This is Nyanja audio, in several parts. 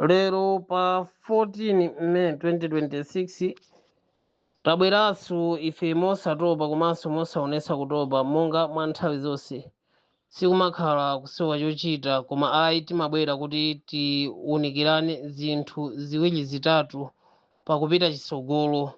Lero pa 14 May 2026 tabweranso ife mosatopa komanso mosaonetsa kutopa monga mwa nthawi zonse. Sikumakhala kusowa chochita koma ayi, timabwera kuti tiwunikirane zinthu ziwiri zitatu pakupita chitsogolo.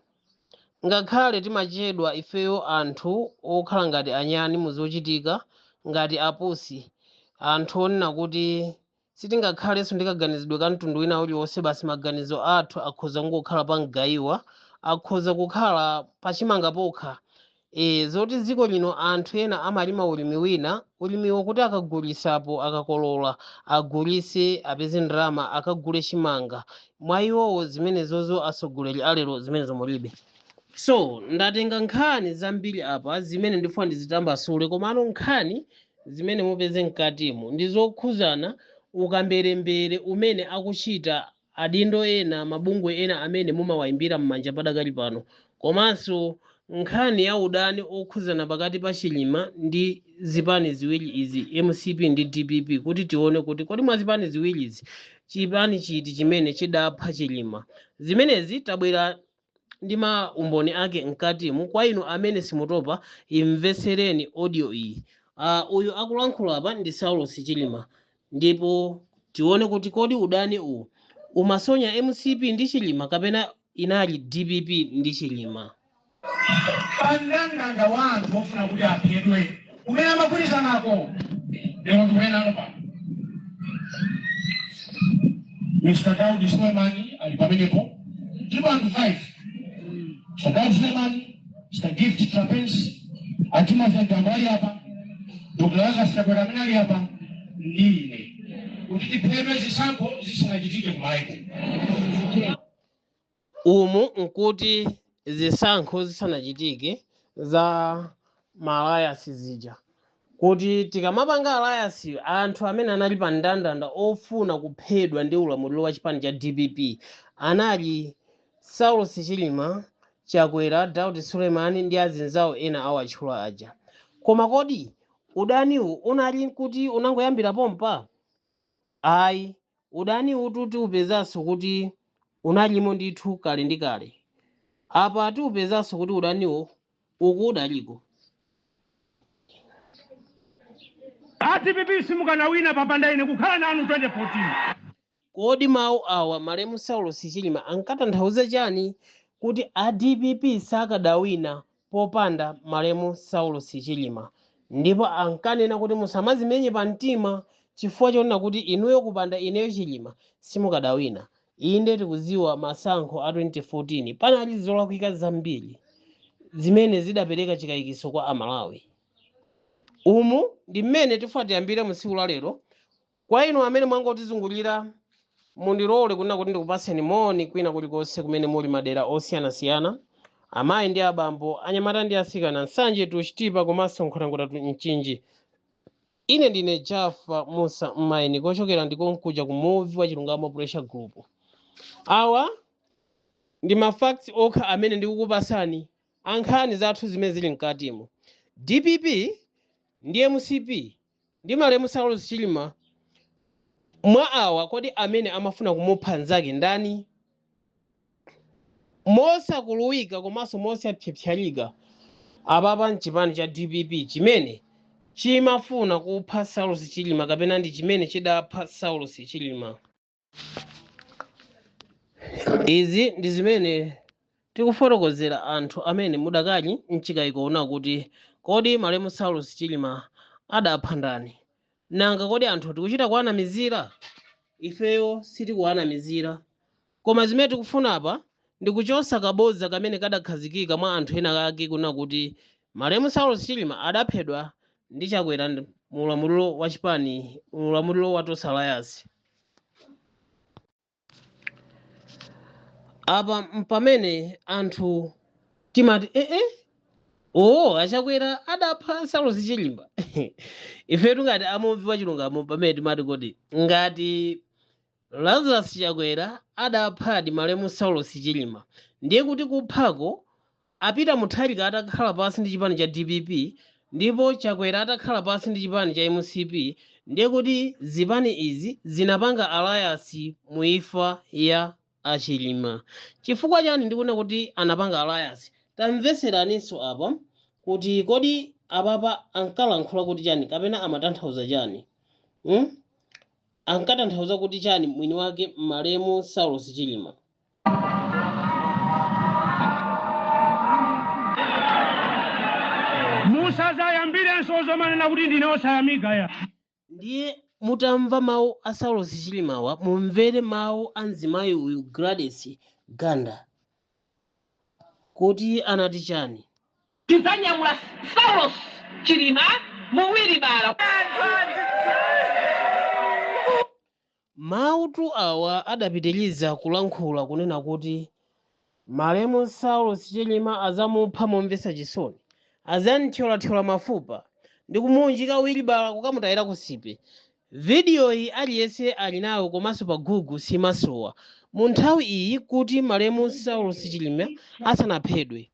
Ngakhale timachedwa ifeyo anthu okhala ngati anyani muzochitika, ngati apusi, anthu onena kuti sitingakhalenso ndi kaganizidwe ka mtundu wina uliwonse, basi maganizo athu akhoza kungokhala pa mgayiwa, akhoza kukhala pachimanga pokha. Zoti dziko lino anthu ena amalima ulimi wina, ulimiwo kuti akagulisapo, akakolola agulise apeze ndalama akagule chimanga, mwa iwowo zimenezozo atsogoleri alero zimenezo mulibe. So ndatenga nkhani zambiri apa zimene ndifuna ndizitambasule, komano nkhani zimene mupeze mkatimu ndi zokhuzana ukamberembere umene akuchita adindo ena, mabungwe ena amene mumawayimbira m'manja padakali pano, komanso nkhani ya udani okhuzana pakati pa Chilima ndi zipani ziwiri izi, MCP ndi DPP, kuti tione kuti kodi mwa zipani ziwiri izi chipani chiti chimene chidapha Chilima. Zimenezi tabwera ndi ma umboni ake mkatimu. Kwa inu amene simutopa, imvesereni audio iyi. Uyu akulankhula apa ndi Saulos Chilima, ndipo tione kuti kodi udani uwu umasonya MCP ndi Chilima kapena inali DPP ndi Chilima. Pamndandanda wa anthu ofuna kuti aphedwe kumene amagwirizanako, lero ndikunena pano, Mr Daudi Suleman ali pamenepo ndipo anthu 5, Mr Daudi Suleman, Mr Gift Trapence, a Timothy Mtambo ali apa, Dr Lazarus Chakwera amene ali apa ndi ine, kuti tiphedwe zisankho zisanachitike kumaiko. Umu nkuti zisankho zisanachitike za ma alliance zija, kuti tikamapanga alliance, anthu amene anali pa mndandanda ofuna kuphedwa ndi ulamuliro wa chipani cha DPP anali Saulos Chilima, Chakwera, Daud Suleiman ndi azinzawo ena awatchula aja. Koma kodi udaniwu unali kuti unangoyambira pompa? Ayi, udaniwu tiupezanso kuti unalimo ndithu kale ndi kale. Apa tiupezanso kuti udaniwo uku udaliko. A DPP simukanawina popanda ine kukhala nanu 2014. Kodi mawu awa malemu Saulos Chilima ankatanthauza chani, kuti a DPP sakadawina popanda malemu Saulos Chilima? Ndipo ankanena kuti musamazimenye pa mtima chifukwa chonena kuti inuyo kupanda ineyo Chilima simukadawina. Inde, tikudziwa masankho a 2014 panali zolakwika zambiri zimene zidapereka chikayikiso kwa Amalawi. Umu ndi mmene tifuna tiyambire mu tsiku la lero. Kwa inu amene mwangotizungulira, mundilole kunena kuti ndikupatseni moni kwina kulikonse kumene muli, madera osiyanasiyana, amayi ndi abambo, anyamata ndi atsikana, Nsanje to Chitipa komanso Nkhotakota to Mchinji. Ine ndine Jaffa Musa Mmaini, kochokera ndikonkuja ku Muvi wa Chilungamo Pressure Group. Awa ndi ma facts okha amene ndikukupasani ankhani zathu zimene zili mkatimo. DPP ndi MCP ndi malemu Saulos Chilima, mwa awa kodi amene amafuna kumupha nzake ndani? Mosakuluwika komanso mosapyapyalika, apapa mchipani cha DPP chimene chimafuna kupha Saulos Chilima kapena ndi chimene chidapha Saulos Chilima. Izi ndi zimene tikufotokozera anthu amene mudakali mchikayiko kuti kodi malemu Saulos Chilima adapha ndani? Nanga kodi anthu tikuchita kuwanamizira? Ifeyo sitikuwanamizira, koma zimene tikufuna apa ndi kuchosa kabodza kamene kadakhazikika mwa anthu ena ake kuna kuti malemu Saulos Chilima adaphedwa ndi Chakwera mu ulamuliro wa chipani, mu ulamuliro wa Tonse Alliance. Apa mpamene anthu timati ee, oh, aChakwera adapha Saulos Chilima. Ifetu ngati amuvi wa chilungamo, pamene timati kuti ngati Lazarus Chakwera adaphadi malemu Saulos Chilima, ndiye kuti kuphako a Peter Mutharika atakhala pansi ndi chipani cha DPP, ndipo Chakwera atakhala pansi ndi chipani cha MCP. Ndiye kuti zipani izi zinapanga alliance muimfa ya achilima. Chifukwa chani ndikuona kuti anapanga alliance? Tamveseraninso apa kuti kodi apapa ankalankhula kuti chani kapena amatanthauza chani? Ankatanthauza kuti chani mwini wake malemu Saulos Chilima? Musazayambirenso zomanena kuti ndine osayamika ya. Ndiye mutamva mawu a Saulos Chilimawa, mumvere mawu a mzimayi uyu Gladys Ganda kuti anati chani. Tidzanyamula Saulos Chilima muwiri bala. Mautu awa adapitiriza kulankhula kunena kuti malemu Saulos Chilima azamupha momvetsa chisoni, azamthyolathyola mafupa ndi kumuunjika wilibala kukamutayira kusipe. Vidiyo iyi aliyense ali nayo komanso pa Google simasowa. Mu nthawi iyi kuti malemu Saulos Chilima asanaphedwe,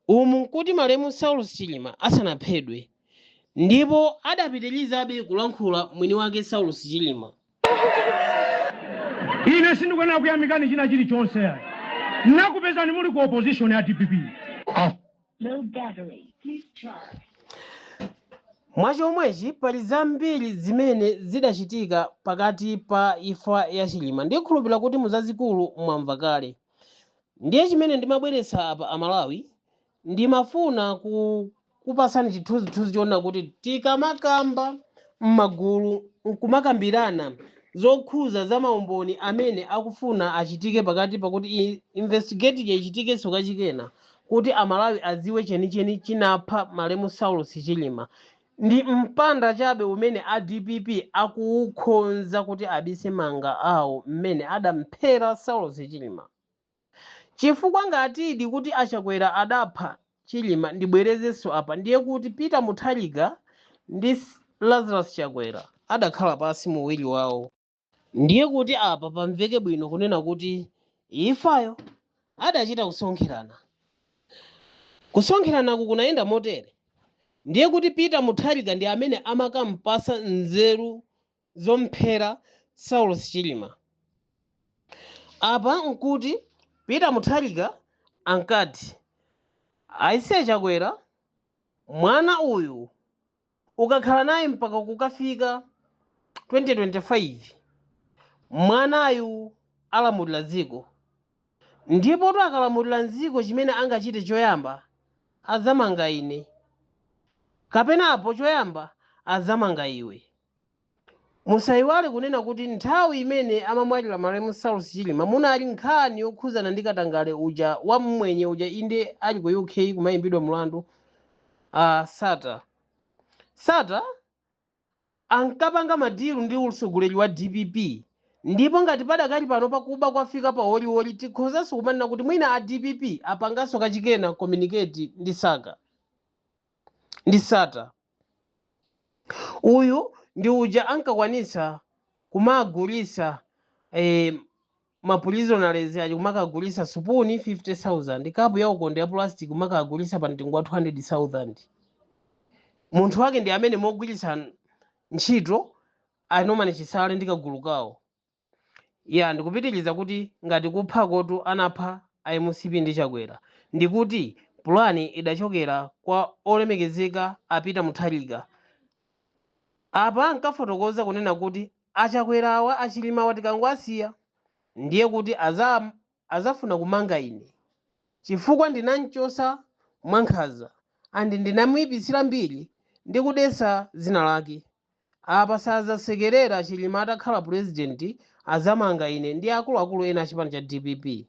umu kuti malemu Saulos Chilima asanaphedwe, ndipo adapitirizabe kulankhula mwini wake Saulos Chilima. Ine sindikuyenera kuyamikani china chilichonse ya. Nakupezani muli ku opposition ya DPP. Low battery. Please charge. Mwachomwechi pali zambiri zimene zidachitika pakati pa imfa ya Chilima. Ndikhulupirira kuti muzazikulu mwamva kale. Ndiye chimene ndimabweretsa apa amalawi, ndimafuna kupasani chithunzithunzi choona kuti tikamakamba m'magulu nkumakambirana zokhuza za maumboni amene akufuna achitike pakati pakuti investigate ichitikenso kachikena kuti amalawi adziwe chenicheni chinapha malemu Saulos Chilima, ndi mpanda chabe umene a DPP akuukhonza kuti abise manga awo mmene adamphera Saulos Chilima. Chifukwa ngatidi kuti achakwera adapha Chilima, ndibwerezenso apa, ndiye kuti Peter Mutharika ndi Lazarus Chakwera adakhala pasi muwiri wawo. Ndiye kuti apa pamveke bwino kunena kuti imfayo adachita kusonkherana. Kusonkheranaku kunayenda motere. Ndiye kuti Peter Mutharika ndi amene amakampasa nzeru zomphera Saulos Chilima. Apa nkuti Peter Mutharika ankati aise Chakwera, mwana uyu ukakhala naye mpaka kukafika 2025, mwanayu alamulira dziko, ndipo akalamulira dziko chimene angachite choyamba azamanga ine, kapenapo choyamba azamanga iwe. Musayiwale kunena kuti nthawi imene amamwalira malemu Saulos Chilima munali nkhani yokhuzana ndi katangale uja wa mmwenye uja, inde ali ku UK kumayimbidwa mlandu Sata. Sata ankapanga madilu ndi utsogoleri wa DPP, ndipo ngati padakali pano pakuba kwafika pa woliwoli, tikhozanso kumanena kuti mwina a DPP apanganso kachikena communicate ndi Saka ndi Sata. Uyu ndi uja ankakwanitsa kumagulitsa maprisoners aja, kumakagulitsa supuni 50,000, kapu ya ukonde ya plastic kumakagulitsa pa mtengo wa 200,000. Munthu wake ndi amene mogwiritsa ntchito anomane Chisale ndi kagulu kawo. Ya, ndikupitiriza kuti ngati kupha kotu anapha MCP ndi Chakwera, ndikuti pulani idachokera kwa olemekezeka a Peter Mutharika. Apa ankafotokoza kunena kuti achakwerawa achilimawa tikangowasiya ndiye kuti azafuna kumanga ine, chifukwa ndinamchosa mwankhanza andi ndinamuyipitsira mbiri ndi kudetsa dzina lake. Apa sazasekerera Chilima atakhala president, azamanga ine ndi akuluakulu ena achipani cha DPP.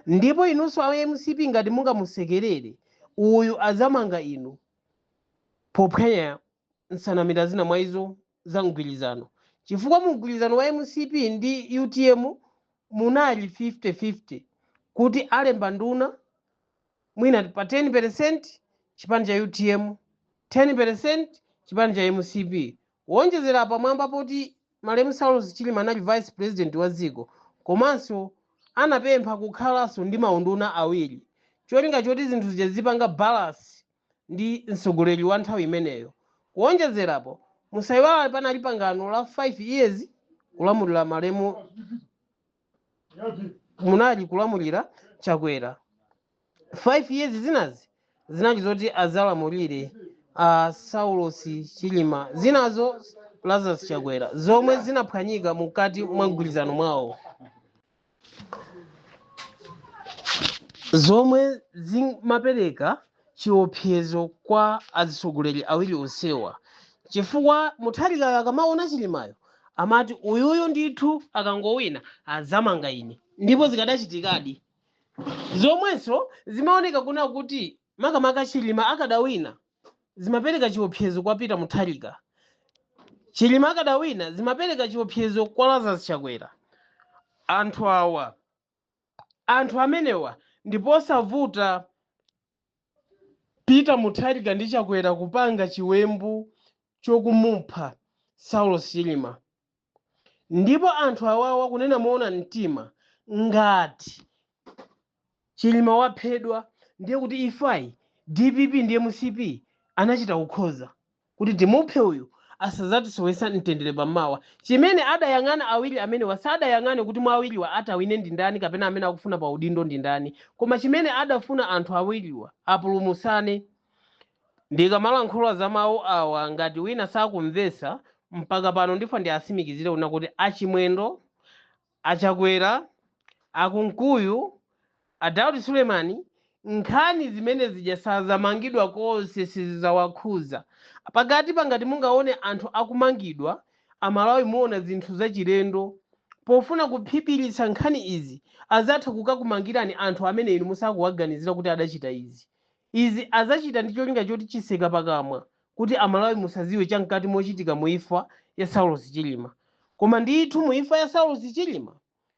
Ndipo inunso a MCP ngati mungamusekerere uyu azamanga inu pophwanya nsanamira zina mwa izo za mgwirizano, chifukwa mu mgwirizano wa MCP ndi UTM munali 50-50 kuti alemba nduna mwina pa 10% chipani cha UTM, 10% chipani cha MCP. Kuwonjezera pamwamba poti malemu Saulos Chilima anali vice president wa dziko, komanso anapempha kukhalanso ndi maunduna awiri, cholinga choti zinthu zija zipanga balance ndi mtsogoleri wa nthawi imeneyo. Kuwonjezerapo Musayiwale panali pangano la 5 years kulamulira malemu, munali kulamulira Chakwera 5 years, zinazi zinali zoti azalamulire Saulos Chilima, zinazo Lazarus Chakwera, zomwe zinaphwanyika mukati mwa mgwirizano mwawo, zomwe zimapereka chiopsezo kwa atsogoleri awiri onsewa, chifukwa Mutharika akamaona Chilimayo amati uyuyu ndithu akangowina azamanga ine, ndipo zikadachitikadi. Zomwenso zimaoneka kuna kuti makamaka Chilima akadawina zimapereka chiopsezo kwa Peter Mutharika, Chilima akadawina zimapereka chiopsezo kwa Lazarus Chakwera. Anthu awa, anthu amenewa, ndiposavuta Peter Mutharika ndi Chakwera kupanga chiwembu chokumupha Saulos Chilima. Ndipo anthu awawa, kunena moona mtima, ngati Chilima waphedwa, ndiye kuti ifayi DPP ndi MCP anachita kukhoza kuti timuphe uyu asazatisowesa mtendere pamawa. Chimene adayang'ana awiri amenewa, sadayang'ane kuti mwa awiriwa atawine ndi ndani kapena amene akufuna pa udindo ndi ndani, koma chimene adafuna anthu awiriwa apulumusane. Ndikamalankhula za mawu awa, ngati wina sakumvetsa mpaka pano, ndifa ndi asimikizire kuna kuti Achimwendo, Achakwera, Akunkuyu, Adaudi Sulemani, nkhani zimene zija sazamangidwa konse, sizawakhuza. Pakati pangati mungaone anthu akumangidwa, Amalawi muona zinthu zachilendo. Pofuna kuphiphiritsa nkhani izi, azatha kukakumangirani anthu amene inu musakuwaganizira kuti adachita izi. Izi azachita ndi cholinga choti chiseka pakamwa, kuti Amalawi musaziwe chamkati mochitika muimfa ya Saulos Chilima. Koma ndithu muimfa ya Saulos Chilima,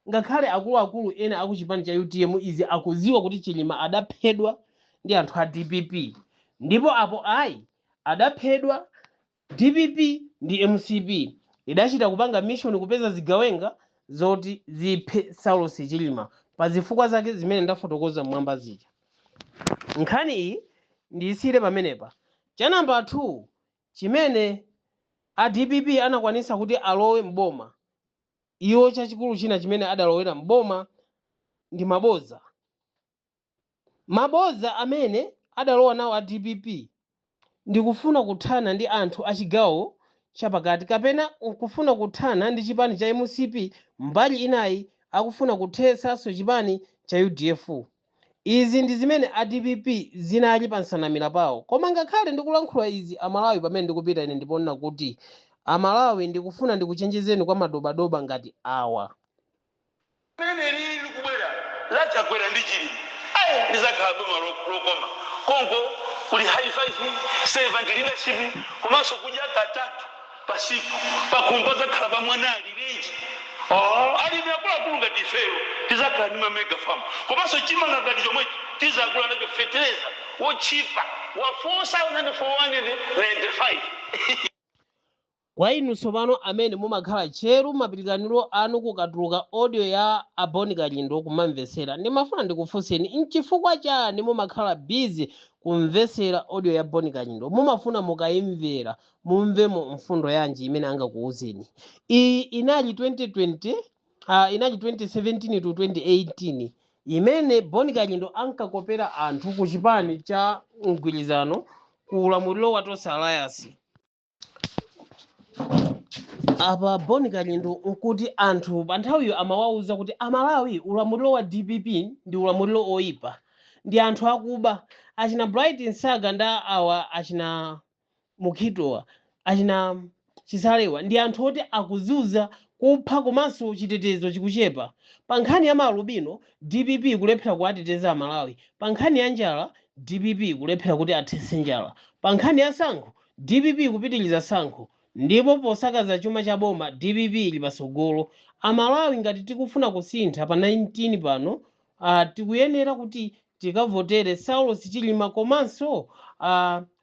ngakhale akuluakulu ena akuchipani cha UTM izi akuziwa kuti Chilima adaphedwa ndi anthu a DPP, ndipo apo ayi adaphedwa DPP ndi MCP idachita kupanga mission kupeza zigawenga zoti ziphe Saulos Chilima pa zifukwa zake zimene ndafotokoza mmwamba zija. Nkhani iyi ndiyisire pamenepa. Cha namba 2 chimene a DPP anakwanisa kuti alowe mboma, iwo chachikulu china chimene adalowera mboma ndi maboza. Maboza amene adalowa nawo a DPP ndikufuna kuthana ndi anthu achigawo chapakati kapena kufuna kuthana ndi chipani cha MCP, mbali inayi akufuna kuthetsanso chipani cha UDF. Izi ndi zimene a DPP zinali pa nsanamira pawo. Koma ngakhale ndikulankhula izi, Amalawi, pamene ndikupita ine ndiponena kuti Amalawi, ndikufuna ndikuchenjezeni kwa madobadoba ngati awa. Limene lili likubwera la Chakwera ndi Chilima, ayi, lizakhala boma lokoma. Konko kuli high five, servant leadership, komanso kudya katatu pasiku, pakhumba pazakhala pa mwana alirenji. Oh, alimi akuluakulu ngati ifeyo tizakhala ndi ma mega farm, komanso chimanga ngati chomwechi tizakula nacho, fetereza wotchipa wa 4495. Kwa inu tsopano amene mumakhala tcheru mapilikaniro anu kukatuluka audio ya Aboni Kalindo kumamvesera, ndimafuna ndikufunseni, nchifukwa chani mumakhala busy kumvesera audio ya Boni Kalindo? Mumafuna mukayimvera mumvemo mfundo yanji imene angakuwuzeni? Iyi inali 2020, inali 2017 to 2018 imene Boni Kalindo ankakopera anthu ku chipani cha mgwirizano ku ulamuliro wa Tonse Alliance. Apa Boni Kalindo nkuti anthu pa nthawiyo amawawuza kuti Amalawi, ulamuliro wa DPP ndi ulamuliro oyipa, ndi anthu akuba, achina Bright Msaka nda awa, achina Mukhitowa, achina Chisalewa, ndi anthu oti akuzunza, kupha, komanso chitetezo chikuchepa. Pa nkhani ya maalubino DPP kulephera kuwateteza Amalawi. Pa nkhani ya njala DPP kulephera kuti athetse njala. Pa nkhani ya sankho DPP kupitiriza sankho, ndipo posakaza chuma cha boma DPP ili patsogolo. Amalawi, ngati tikufuna kusintha pa 19 pano, tikuyenera kuti tikavotere Saulos Chilima komanso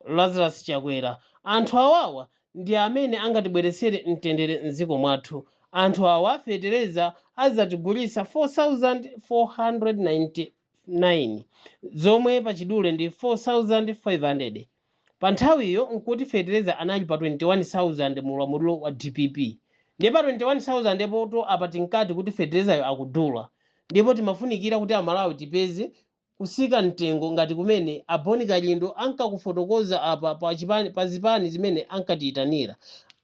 Lazarus Chakwera. Anthu awawa ndi amene angatibweresere mtendere mdziko mwathu. Anthu awa fetereza azatigulisa 4499, zomwe pachidule ndi 4500. Pa nthawiyo nkuti fetereza anali pa 21,000 mu ulamuliro wa DPP. Ndiye pa 21,000 poto apa tinkati kuti feterezayo akudula, ndipo timafunikira kuti Amalawi tipeze kusika mtengo ngati kumene a Bon Kalindo ankakufotokoza apa pa zipani zimene ankatiyitanira.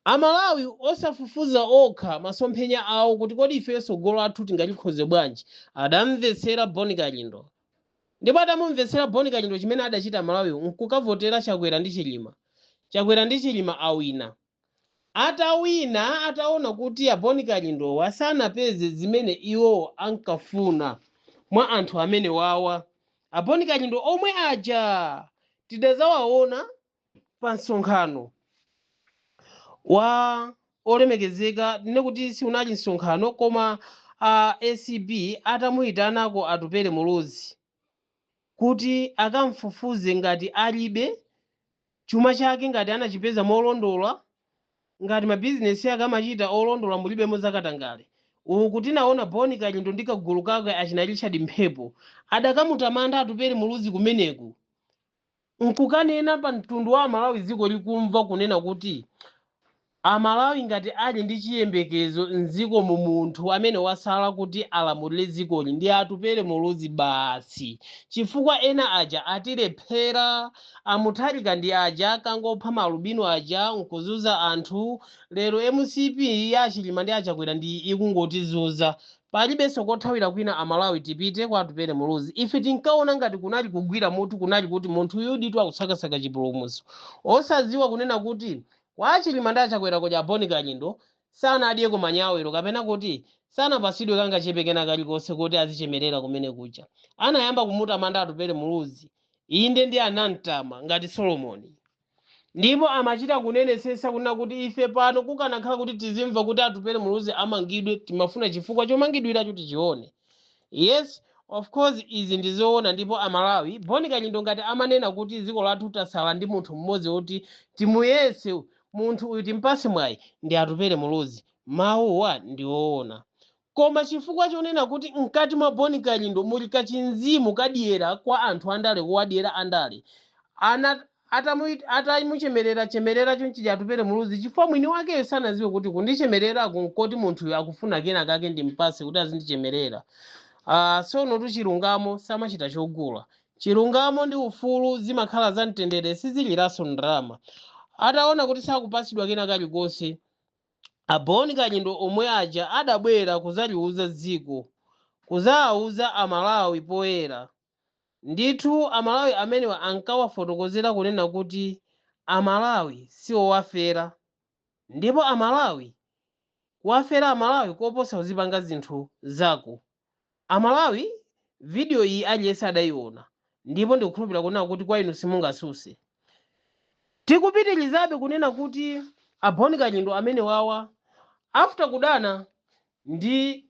Amalawi osafufuza okha masomphenya awo kuti kodi ifeyo tsogolo lathu tingalikhoze bwanji, adamvetsera Bon Kalindo. Ndipo atamumvetsera Bon Kalindo, chimene adachita Malawiwo nkukavotera Chakwera ndi Chilima. Chakwera ndi Chilima awina. Atawina, ataona kuti a Bon Kalindowa sanapeze zimene iwowo ankafuna mwa anthu amene wawa, a Bon Kalindo omwe aja tidazawaona pa msonkhano wa olemekezeka, tine kuti siunali msonkhano, koma a ACB atamuyitanako Atupele Muluzi kuti akamfufuze ngati alibe chuma chake, ngati anachipeza molondola, ngati mabizinesi ake amachita olondola, mulibemo zakatangale. Uku tinaona Bon Kalindo ndi kagulu kake achina Richard Mphepo adakamutamanda Atupele Muluzi kumeneku, nkukanena pa mtundu wa Amalawi, dziko likumva, kunena kuti Amalawi ngati ali ndi chiyembekezo mdziko mu munthu amene wasala kuti alamulire dzikoli ndi Atupele Muluzi basi, chifukwa ena aja atilephera. Amutharika ndi aja kangopha maalubino aja nkuzuza anthu. Lero MCP ya Achilima ndi Achakwera ndi ikungotizunza, palibenso kothawira kwina. Amalawi tipite kwa Atupele Muluzi. Ife tinkaona ngati kunali kugwira mutu, kunali kuti munthu yuditu akusakasaka chipulumutso, osadziwa kunena kuti kwa Achilima ndi Achakwera kuja Bon Kalindo sanadyeko manyawero, kapena kuti sanapasidwe kangachepe kena kalikonse kuti azichemerera kumene kuja. Anayamba kumutamanda Atupele Muluzi, inde, ndi anamtama ngati Solomoni, ndipo amachita kunenesesa kunena kuti ife pano kukanakhala kuti tizimva kuti Atupele Muluzi amangidwe, timafuna chifukwa chomangidwiracho tichione. Yes, of course, izi ndizoona. Ndipo Amalawi, Bon Kalindo ngati amanena kuti dziko lathu tasala ndi munthu mmodzi woti timuyese, munthu uyu timpase mwayi, ndi Atupele Muluzi, mawuwa ndi woona. Koma chifukwa chonena kuti mkati mwa Bon Kalindo muli kachinzimu kadyera kwa anthu andale, kuwadyera andale, ana atamuchemerera chemerera chonchija Atupele Muluzi, chifukwa mwini wakeyo sanaziwe kuti kundichemerera nkoti munthuyo akufuna kena kake ndimpase kuti azindichemerera. Sono tu chilungamo samachita chogula. Chilungamo ndi ufulu zimakhala za mtendere, siziliranso ndalama. Ataona kuti sakupasidwa kena kalikonse, a Bon Kalindo omwe aja adabwera kuzaliuza dziko, kuzawauza Amalawi poyera. Ndithu Amalawi amenewa ankawafotokozera kunena kuti Amalawi siowafera, ndipo Amalawi kuwafera Amalawi koposa kuzipanga zinthu zako. Amalawi, video iyi aliyense adayiona, ndipo ndikukhulupirira kunena kuti kwa inu simungasuse. Tikupitirizabe kunena kuti a Bon Kalindo amene wawa, after kudana ndi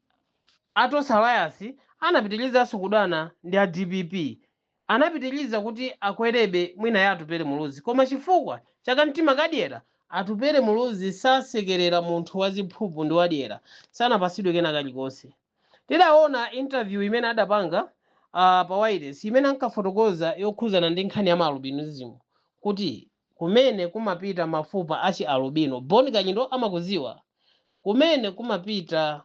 a Tonse Alliance, anapitirizanso kudana ndi a DPP. Anapitiriza kuti akwerebe mwina ya Atupele Muluzi, koma chifukwa chakamtima kadyera, Atupele Muluzi sasekerera munthu waziphuphu ndi wadyera, sanapasidwe kena kalikonse. Tidaona interview imene adapanga pa wireless imene ankafotokoza yokhuzana ndi nkhani ya maalbinism, kuti kumene kumapita mafupa achi alubino Bon Kalindo amakuziwa, kumene kumapita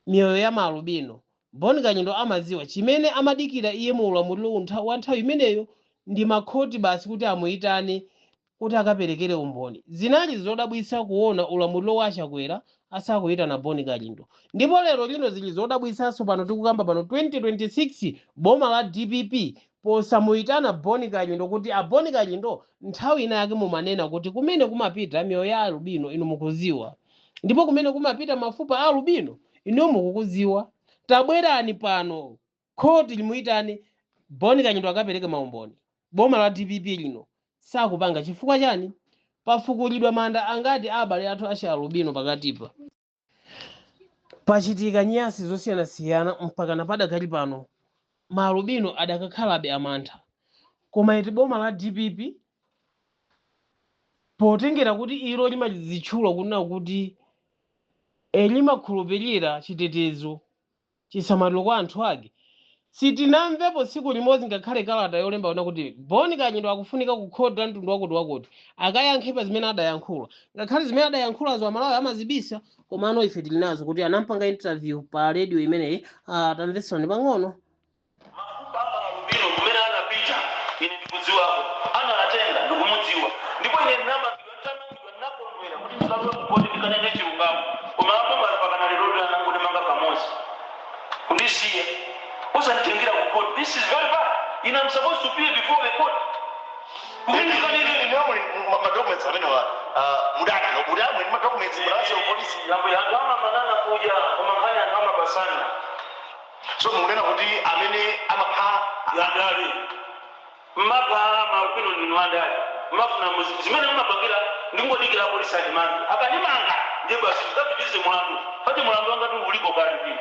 miyoyo ya maalubino Bon Kalindo amaziwa. Chimene amadikira iye mu ulamuliro wa nthawi imeneyo ndi makhoti basi, kuti amuyitane kuti akaperekere umboni. Zinali zodabwitsa kuona ulamuliro wa Achakwera asakuyitana Bon Kalindo, ndipo lero lino zili zodabwitsanso pano tikukamba pano 2026, boma la DPP posamuyitana Bon Kalindo, kuti a Bon Kalindo, nthawi ina yake mumanena kuti kumene kumapita miyoyo ya alubino inu mukuziwa, ndipo kumene kumapita mafupa a alubino inuyo mukukuziwa, tabwerani pano, khoti limuyitane Bon Kalindo akapereke maumboni. Boma la DPP lino sakupanga. Chifukwa chani? Pafukulidwa manda angati a abale athu achi alubino pakatipa? Pachitika nyasi zosiyanasiyana mpaka padakali pano maalubino adakakhalabe amantha. Koma iti boma la DPP, potengera kuti ilo limadzitchula kunena kuti limakhulupirira chitetezo, chisamaliro kwa anthu ake, Sitinamvepo tsiku limodzi ngakhale kalata yolemba ona kuti Bon Kalindo akufunika kukhota mtundu wakuti wakuti akayankhe pa zimene adayankhula. Ngakhale zimene adayankhulazo Amalawi amazibisa, komano ife tili nazo kuti anampanga interview pa radio imeneyi. Tamvetserani pang'ono. Mafupa amalubino kumene anapita ine ndikudziwako, anawatenga ndikumudziwa. Ndipo ine ndinamangidwa, nditamangidwa ndinakondwera kuti ndikalowe kukoti ndikanene chilungamo. Koma apo pakana lero anangondimanga kamodzi kundisiya usanditengera ku court. This is very bad. Ine I'm supposed to appear before the court kuti ndikanene. Ine muli ma documents amenewa, mudatenga kuti amwe ndi ma documents munasiya ku polisi? Yambo anthu amamanana kuja, koma nkhani anthu amapasana. So mukunena kuti amene amapha Yandale mmapha malupino ndinu andale, mmafuna zimene mmapangira. Ndingodikira apolisi andimange. Akandimanga ndiye basi ndikapitirize mulandu pati mulandu wanga ti uliko kale. Ine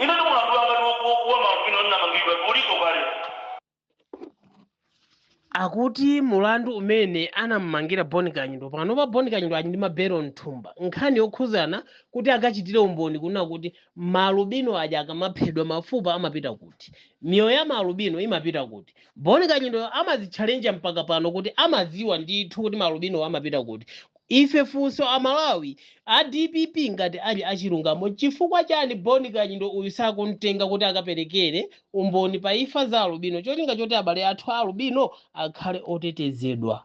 ine ndi mulandu wanga ti wa malupino ndinamangidwa uliko kale. Akuti mulandu umene anammangira Bon Kalindo, panopa Bon Kalindo ali ndi mabelo mthumba, nkhani yokhuzana kuti akachitire umboni kunena kuti malubino aja akamaphedwa mafupa amapita kuti, miyoyo ya malubino imapita kuti. Bon Kalindo amazitchalenja mpaka pano kuti amadziwa ndithu kuti malubino amapita kuti. Ife funso, Amalawi, a DPP ngati ali achilungamo, chifukwa chani Bon Kalindo uyu sakumtenga kuti akaperekere umboni pa imfa za alubino, cholinga choti abale athu a alubino akhale otetezedwa?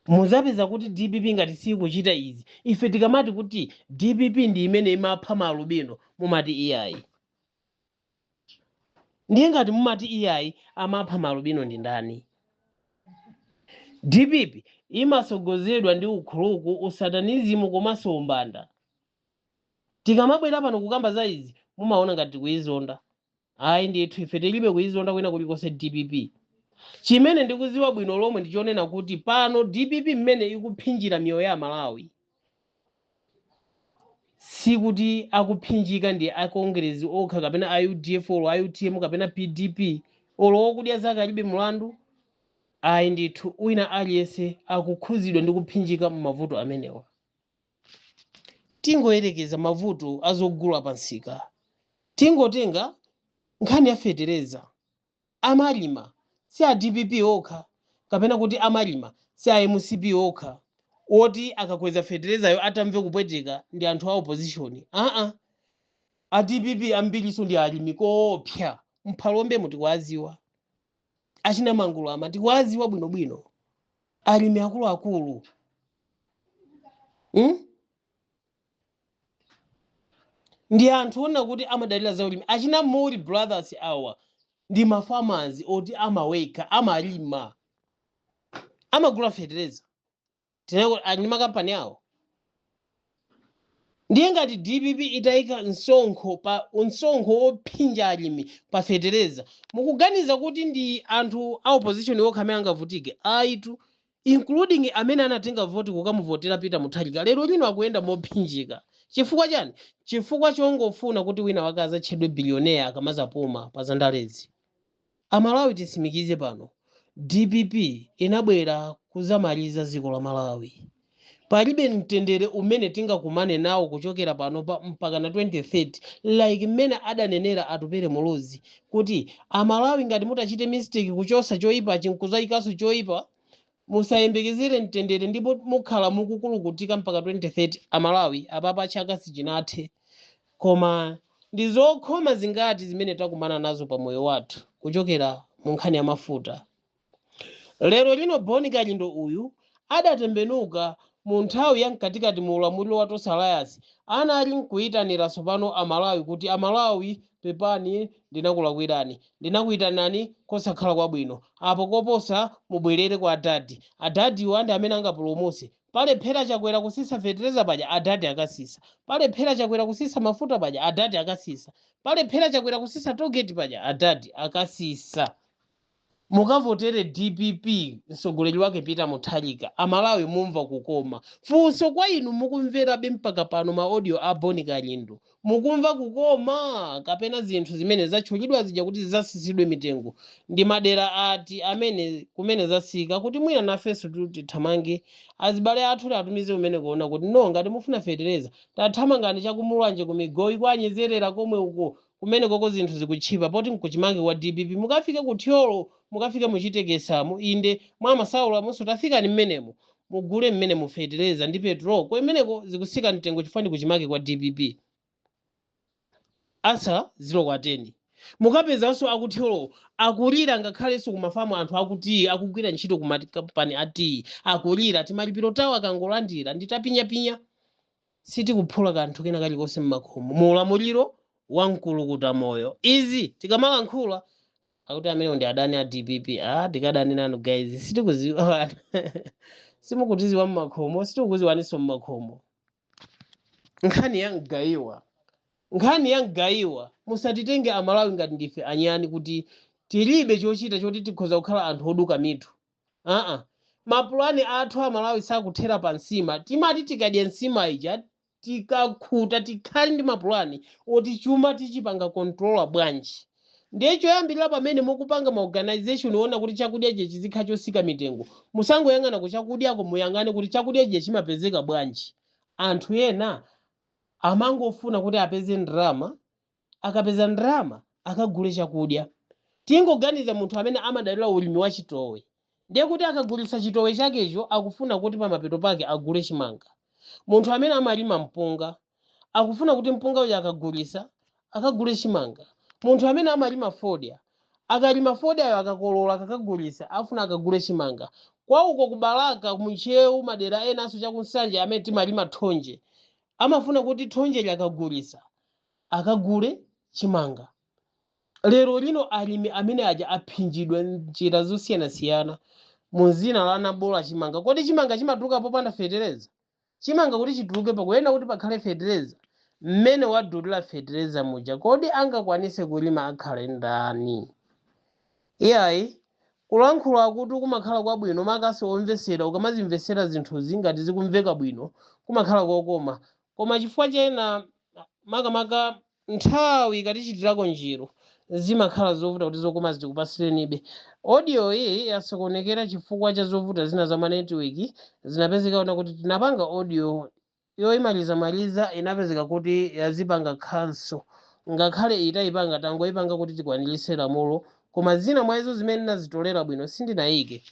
Muzapeza kuti DPP ngati sikuchita izi, ife tikamati kuti DPP ndi imene imapha maalubino, mumati iyayi. Ndiye ngati mumati iyayi, amapha maalubino ndi ndani? DPP imasogozedwa ndi ukhuluku, usatanism komanso umbanda. Tikamabwera pano kukamba za izi, mumaona ngati tikuyizonda. Ayi ndithu, ife tilibe kuyizonda kwina kulikonse DPP. Chimene ndikuziwa bwino lomwe ndichonena kuti pano DPP mmene ikuphinjira miyoyo ya Malawi, sikuti akuphinjika ndi akongerezi okha kapena a UDF olo a UTM kapena PDP olo okudya zake alibe mulandu. Ayi ndithu, wina aliyense akukhuzidwa ndi kuphinjika m'mavuto amenewa. Tingoyerekeza mavuto azogula pansika, tingotenga nkhani ya fetereza. Amalima si a DPP okha, kapena kuti amalima si a MCP okha woti akakweza feterezayo atamve kupweteka ndi anthu a opposition. Aa, a DPP ambiriso ndi alimi koopsa. Mphalombe mutikuwaziwa achina Mangulo, ama tikuwaziwa bwinobwino alimi akuluakulu, Ndi anthu ona kuti amadalira za ulimi. Achina Mori Brothers awa ndi mafarmers oti amaweka, amalima, amagula fetereza, tinako ali ndi makampani awo. Ndiye ngati DPP itayika msonkho pa msonkho wophinja alimi pa fetereza, mukuganiza kuti ndi anthu a opposition okha amene angavutike? Ayitu, including amene anatenga voti kukamuvotera Peter Mutharika lero lino akuyenda mophinjika. Chifukwa chani? Chifukwa chongofuna kuti wina wake azatchedwe billionaire akamazapuma pa zandalezi. Amalawi, tisimikize pano, DPP inabwera kuzamaliza dziko la Malawi. Palibe mtendere umene tingakumane nawo kuchokera pano pa mpaka na 2030, like mmene adanenera Atupere Muluzi kuti Amalawi, ngati mutachite mistake kuchosa choyipa chinkuzayikaso choyipa, musayembekezere mtendere ndipo mukhala mukukulukutika mpaka 2030. Amalawi, apapa chaka sichinathe, koma ndi zokhoma zingati zimene takumana nazo pa moyo wathu kuchokera mu nkhani ya mafuta. Lero lino Boni Kalindo uyu adatembenuka mu nthawi ya mkatikati mu ulamuliro wa Tonse Alliance, anali nkuyitanira tsopano Amalawi kuti, "Amalawi, pepani, ndinakulakwirani, ndinakuyitanani kosakhala kwabwino apo. Koposa mubwerere kwa adadi. Adadiwo andi amene angapulumutse. Palephera Chakwera kusisa fetereza paja, adadi akasisa. Palephera Chakwera kusisa mafuta paja, adadi akasisa. Palephera Chakwera kusisa tollgate paja, adadi akasisa. Mukavotere DPP, mtsogoleri wake Peter Mutharika, Amalawi mumva kukoma." Funso kwa inu, mukumverabe mpaka pano ma audio a Boni Kalindo, mukumva kukoma kapena zinthu zimene zatchulidwa zija kuti zisasisidwe mitengo ndi madera ati amene kumene zasika, kuti mwina nafenso tithamange azibale athu atumize kumene kuona kuti no, ngati mufuna fetereza, tathamangani chakumulanje, kumigoyi, kwanyezerera komwe uko. Kumene koko zinthu zikutchipa poti nkuchimake kwa DPP. Mukafike ku Thyolo, mukafike muchitekesamo, inde mwa Masaula amonso tafikani mmenemo, mugule mmene mufetereza ndi petrol. Kumeneko zikusika mtengo chifukwa ndi kuchimake kwa DPP. Asa 0 kwa 10 mukapezanso akuthyolo akulira, ngakhalenso kumafamu anthu akuti akugwira ntchito ku makampani a tiyi akulira, timalipiro tawo akangolandira nditapinyapinya, sitikuphula kanthu kena kalikonse mmakhomo mu ulamuliro wa mkulukuta moyo. Izi tikamalankhula akuti amenewo ndi adani a DPP. Ah, tikadani nanu guys, sitikuziwa, simukutiziwa mmakhomo, sitikukuziwaninso mmakhomo. Nkhani ya mgayiwa, nkhani ya mgayiwa, musatitenge Amalawi ngati ndife anyani kuti tilibe chochita choti tikhoza kukhala anthu oduka mitu. Aa, mapulani athu Amalawi sakuthera pa nsima. Timati tikadya nsima ija tikakhuta, tikhale ndi mapulani oti chuma tichipanga control bwanji. Ndiye choyambirira, pamene mukupanga ma organization ona kuti chakudya che chizikhala chosika mitengo, musangoyang'ana ku chakudyako, muyang'ane kuti chakudya che chimapezeka bwanji. Anthu ena amangofuna kuti apeze ndalama, akapeza ndalama akagule chakudya. Tingoganiza munthu amene amadalira ulimi wa chitowe, ndiye kuti akagulitsa chitowe chakecho akufuna kuti pamapeto pake agule chimanga. Munthu amene amalima mpunga akufuna kuti mpunga uja akagulitsa akagule chimanga. Munthu amene amalima fodya, akalima fodyayo akakolola akakagulitsa afuna akagule chimanga. Kwauko kubalaka, munchewu, madera enanso chakunsanje amene timalima thonje amafuna kuti thonje akagulitsa akagule chimanga. Lero lino alimi amene aja aphinjidwa njira zosiyanasiyana mu zina la anabola chimanga. Kodi chimanga chimatuluka popanda fetereza? Chimanga kuti chituluke pakuyenda kuti pakhale fetereza. Mmene wadulira fetereza muja, kodi angakwanise kulima akhale ndani? Iyayi, kulankhula kuti kumakhala kwabwino makaso omvesera, ukamazimvesera zinthuzi ngati zikumveka bwino kumakhala kokoma, koma chifukwa chena makamaka nthawi ikatichitirako njiro zimakhala zovuta kuti zokoma zitikupasirenibe. Audio iyi yasokonekera chifukwa cha zovuta zina za manetiweki zinapezeka ona kuti tinapanga audio yoyimalizamaliza, inapezeka kuti yazipanga cancel. Ngakhale itayipanga, tangoyipanga kuti tikwanirise lamulo, koma zina mwa izo zimene ndinazitolera bwino sindinayike,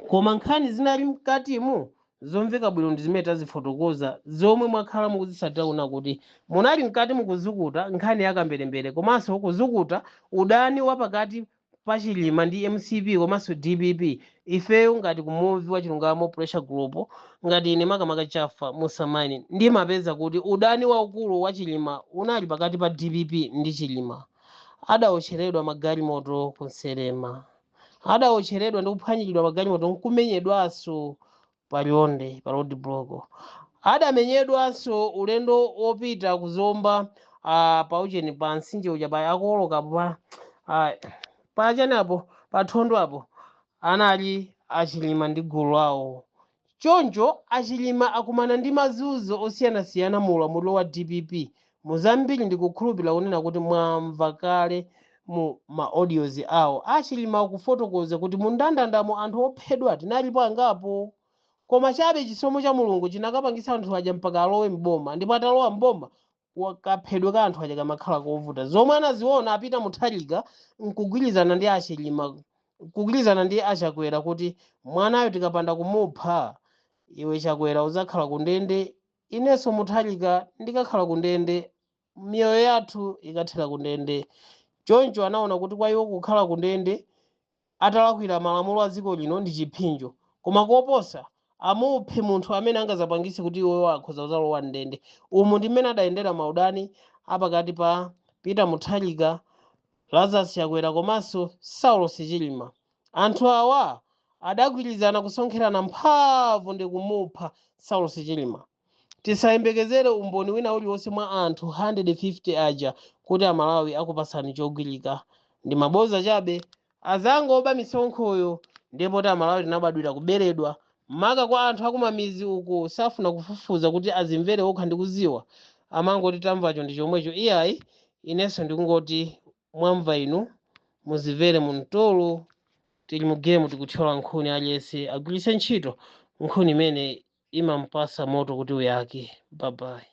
koma nkhani zinali mkatimu zomveka bwino ndi zimene tazifotokoza, zomwe mwakhala mukuzitsatira kuna kuti munali mkati mukuzukuta nkhani ya kamberembere komanso kuzukuta udani wa pakati pa Chilima ndi MCP komanso DPP. Ifeyo ngati kumuvi wa Chilungamo Pressure Group, ngati ine makamaka Chafa Musamani, ndimapeza kuti udani waukulu wa Chilima unali pakati pa DPP ndi Chilima. Adawotcheredwa magalimoto kunselema, adawotcheredwa ndi kuphwanyiridwa magalimoto nkumenyedwanso palionde pa road block, adamenyedwanso ulendo wopita kuzomba paucheni pa mtsinje uja pa akoloka pa pachani apo pathondo apo anali Achilima ndi gulu lawo. Choncho Achilima akumana ndi mazunzo osiyanasiyana mu ulamuliro wa DPP. Muzambiri ndikukhulupirira kunena kuti mwamva kale mu ma audios awo Achilima akufotokoza kuti mu ndandandamo anthu ophedwa tinalipo angapo, koma chabe chisomo cha Mulungu chinakapangisa anthu aja mpaka alowe mboma, ndipo atalowa mboma kaphedwe ka anthu aja kamakhala kovuta. Zomwe anaziona apita Mutharika nkugwirizana ndi Achilima, kugwirizana ndi Achakwera kuti mwanayo tikapanda kumupha, iwe Chakwera uzakhala kundende, inenso Mutharika ndikakhala kundende, miyoyo yathu ikathera kundende. Choncho anaona kuti kwa iwo kukhala kundende atalakwira malamulo a dziko lino ndi chipsinjo, koma koposa amuphe munthu amene angazapangise kuti iwoyo akhoza kuzalowa ndende. Umu ndi mmene adayendera maudani apakati pa Peter Mutharika, Lazarus Chakwera komanso Saulos Chilima. Anthu awa adagwirizana kusonkherana mphamvu ndi kumupha Saulos Chilima. Tisayembekezere umboni wina uliwonse mwa anthu 150 aja kuti Amalawi akupasani chogwirika, ndi maboza chabe azangoba misonkhoyo. Ndipo ti Amalawi tinabadwira kuberedwa, maka kwa anthu akumamizi uku safuna kufufuza kuti azimvere okha ndi kuziwa, amangoti tamvacho ndi chomwecho. Iyayi, inenso ndikungoti mwamva inu, muzimvere mu mtolo. Tili mu game, tikuthyola nkhuni, aliyense agwiritse ntchito nkhuni imene imampasa moto kuti uyake. Bye bye.